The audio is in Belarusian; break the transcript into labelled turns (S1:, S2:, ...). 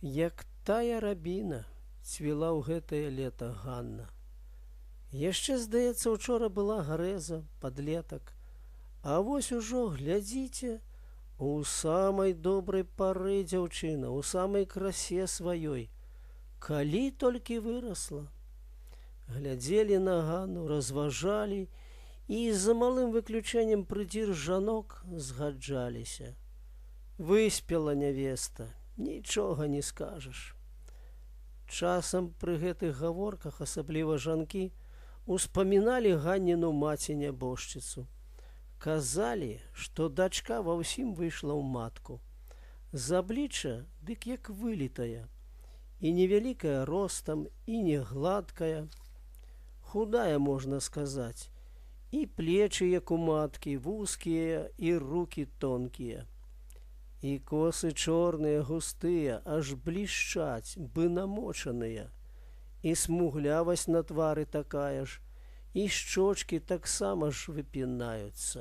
S1: Як тая рабіна, цвіла ў гэтае лета Ганна. Яшчэ, здаецца, учора была гарэза, падлетак, а вось ужо, глядзіце, у самай добрай пары дзяўчына, у самай красе сваёй, калі толькі вырасла. Глядзелі на Ганну, разважалі і за малым выключэннем прыдзір жанок згаджаліся. Выспела нявеста, нічога не скажаш. Часам пры гэтых гаворках, асабліва жанкі, успаміналі Ганніну маці нябожчыцу. Казалі, што дачка ва ўсім выйшла ў матку. З аблічча дык як вылітая, і невялікая ростам, і не гладкая, худая, можна сказаць, і плечы, як у маткі, вузкія, і рукі тонкія. І косы чорныя, густыя, аж блішчаць, бы намочаныя, і смуглявасць на твары такая ж, і шчочкі таксама ж выпінаюцца.